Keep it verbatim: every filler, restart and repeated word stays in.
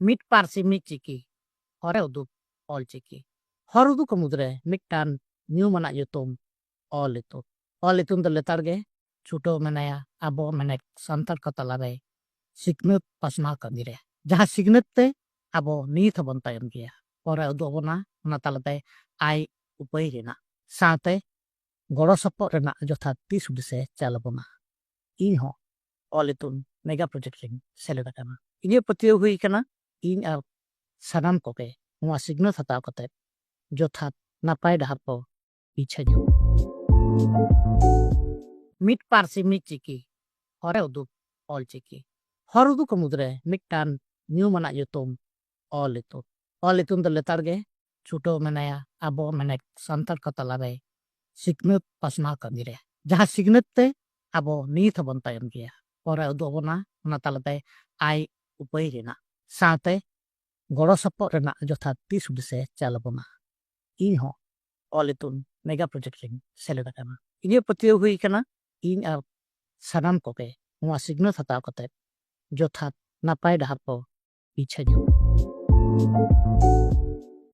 ᱢᱤᱫ ᱯᱟᱹᱨᱥᱤ ᱢᱤᱫ ᱪᱤᱠᱤ, ᱦᱚᱨᱮ ᱩᱫᱩᱜ ᱚᱞ ᱪᱤᱠᱤ᱾ ᱦᱚᱨ ᱩᱫᱩᱜ ᱠᱚ ᱢᱩᱫᱽᱨᱮ ᱢᱤᱫᱴᱟᱝ ᱧᱩᱢᱟᱱᱟᱜ ᱧᱩᱛᱩᱢ ᱚᱞ ᱤᱛᱩᱱ᱾ ᱚᱞ ᱤᱛᱩᱱ ᱫᱚ ᱞᱮᱛᱟᱲ ᱜᱮ ᱪᱷᱩᱴᱟᱹᱣ ᱢᱮᱱᱟᱭᱟ ᱟᱵᱚ ᱢᱮᱱᱮᱠ ᱥᱟᱱᱛᱟᱲ ᱠᱚ ᱛᱟᱞᱟᱨᱮ ᱥᱤᱠᱷᱱᱟᱹᱛ ᱯᱟᱥᱱᱟᱣ ᱠᱟᱹᱢᱤ ᱨᱮ, ᱡᱟᱦᱟᱸ ᱥᱤᱠᱷᱱᱟᱹᱛ ᱛᱮ ᱟᱵᱚ ᱱᱤᱛ ᱦᱚᱸᱵᱚᱱ ᱛᱟᱭᱚᱢ ᱜᱮᱭᱟ᱾ ᱯᱚᱨᱮ ᱩᱫᱩᱜ ᱟᱵᱚᱱᱟ ᱚᱱᱟ ᱛᱟᱞᱟᱛᱮ ᱟᱭ ᱩᱯᱟᱹᱭ ᱨᱮᱱᱟᱜ ᱥᱟᱶᱛᱮ ᱜᱚᱲᱚ ᱥᱚᱯᱚᱦᱚᱫ ᱨᱮᱱᱟᱜ ᱡᱚᱛᱷᱟᱛ ᱫᱤᱥ ᱦᱩᱫᱤᱥᱮ ᱪᱟᱞ ᱟᱵᱚᱱᱟ᱾ ᱤᱧ ᱦᱚᱸ ᱚᱞ ᱤᱛᱩᱱ ᱢᱮᱜᱟ ᱯᱨᱚᱡᱮᱠᱴ ᱨᱮᱧ ᱥᱮᱞᱮᱫ ᱟᱠᱟᱱᱟ᱾ ᱤᱧᱟᱹᱜ ᱯᱟᱹᱛᱭᱟᱹᱣ ᱦᱩᱭ ᱟᱠᱟᱱᱟ, ᱤᱧ ᱟᱨ ᱥᱟᱱᱟᱢ ᱠᱚᱜᱮ ᱱᱚᱣᱟ ᱥᱤᱠᱷᱱᱟᱹᱛ ᱦᱟᱛᱟᱣ ᱠᱟᱛᱮ ᱡᱚᱛᱷᱟᱛ ᱱᱟᱯᱟᱭ ᱰᱟᱦᱟᱨ ᱠᱚ ᱯᱤᱪᱷᱟᱹ ᱧᱟᱢ᱾ ᱢᱤᱫ ᱯᱟᱹᱨᱥᱤ ᱢᱤᱫ ᱪᱤᱠᱤ, ᱦᱚᱨᱮ ᱩᱫᱩᱜ ᱚᱞ ᱪᱤᱠᱤ᱾ ᱦᱚᱨ ᱩᱫᱩᱜ ᱠᱚ ᱢᱩᱫᱽᱨᱮ ᱢᱤᱫᱴᱟᱝ ᱧᱩᱢᱟᱱᱟᱜ ᱧᱩᱛᱩᱢ ᱚᱞ ᱤᱛᱩᱱ᱾ ᱚᱞ ᱤᱛᱩᱱ ᱫᱚ ᱞᱮᱛᱟᱲ ᱜᱮ ᱪᱷᱩᱴᱟᱹᱣ ᱢᱮᱱᱟᱭᱟ ᱟᱵᱚ ᱢᱮᱱᱮᱠ ᱥᱟᱱᱛᱟᱲ ᱠᱚ ᱛᱟᱞᱟᱨᱮ ᱥᱤᱠᱷᱱᱟᱹᱛ ᱯᱟᱥᱱᱟᱣ ᱠᱟᱹᱢᱤ ᱨᱮ, ᱡᱟᱦᱟᱸ ᱥᱤᱠᱷᱱᱟᱹᱛ ᱛᱮ ᱟᱵᱚ ᱱᱤᱛ ᱦᱚᱸᱵᱚᱱ ᱛᱟᱭᱚᱢ ᱜᱮᱭᱟ᱾ ᱯᱚᱨᱮ ᱩᱫᱩᱜ ᱟᱵᱚᱱᱟ ᱚᱱᱟ ᱛᱟᱞᱟᱛᱮ ᱟᱭ ᱩᱯᱟᱹᱭ ᱨᱮᱱᱟᱜ ᱥᱟᱶᱛᱮ ᱜᱚᱲᱚ ᱥᱚᱯᱚᱦᱚᱫ ᱨᱮᱱᱟᱜ ᱡᱚᱛᱷᱟᱛ ᱫᱤᱥ ᱦᱩᱫᱤᱥᱮ ᱪᱟᱞ ᱟᱵᱚᱱᱟ᱾ ᱤᱧ ᱦᱚᱸ ᱚᱞ ᱤᱛᱩᱱ ᱢᱮᱜᱟ ᱯᱨᱚᱡᱮᱠᱴ ᱨᱮᱧ ᱥᱮᱞᱮᱫ ᱟᱠᱟᱱᱟ᱾ ᱤᱧᱟᱹᱜ ᱯᱟᱹᱛᱭᱟᱹᱣ ᱦᱩᱭ ᱟᱠᱟᱱᱟ, ᱤᱧ ᱟᱨ ᱥᱟᱱᱟᱢ ᱠᱚᱜᱮ ᱱᱚᱣᱟ ᱥᱤᱠᱷᱱᱟᱹᱛ ᱦᱟᱛᱟᱣ ᱠᱟᱛᱮ ᱡᱚᱛᱷᱟᱛ ᱱᱟᱯᱟᱭ ᱰᱟᱦᱟᱨ ᱠᱚ ᱯᱤᱪᱷᱟᱹ ᱧᱟᱢ᱾